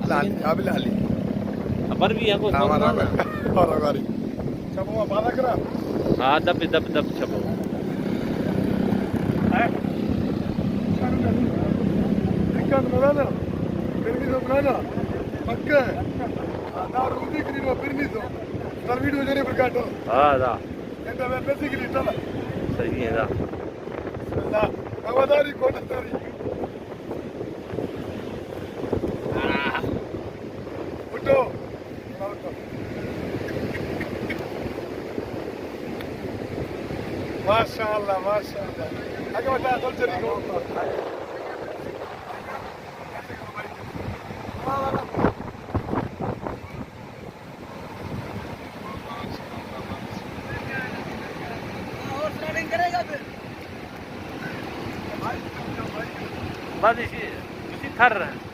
لالی، اب لالی۔ خبر بھی ہے کو ہمارا، ہمارا گاڑی۔ چبو بارہ کرا۔ ہاں، دب، دب، دب چبو۔ ہے؟ دقت بنا نا۔ پھر بھی تو بنا نا۔ پکا ہے۔ ہاں، دار روزی کری وہ پھر بھی تو۔ سر ویڈیو جانے پر کاٹو۔ ہاں، دا۔ یہ تو میں پیسے کے لیے چلا۔ صحیح ہے دا۔ بسم اللہ۔ رواداری، کوٹا داری۔ اٹھو۔ ماشاءاللہ، ماشاءاللہ۔ اگے بتا، کلچر کو۔ بس اسی، اسی تھر۔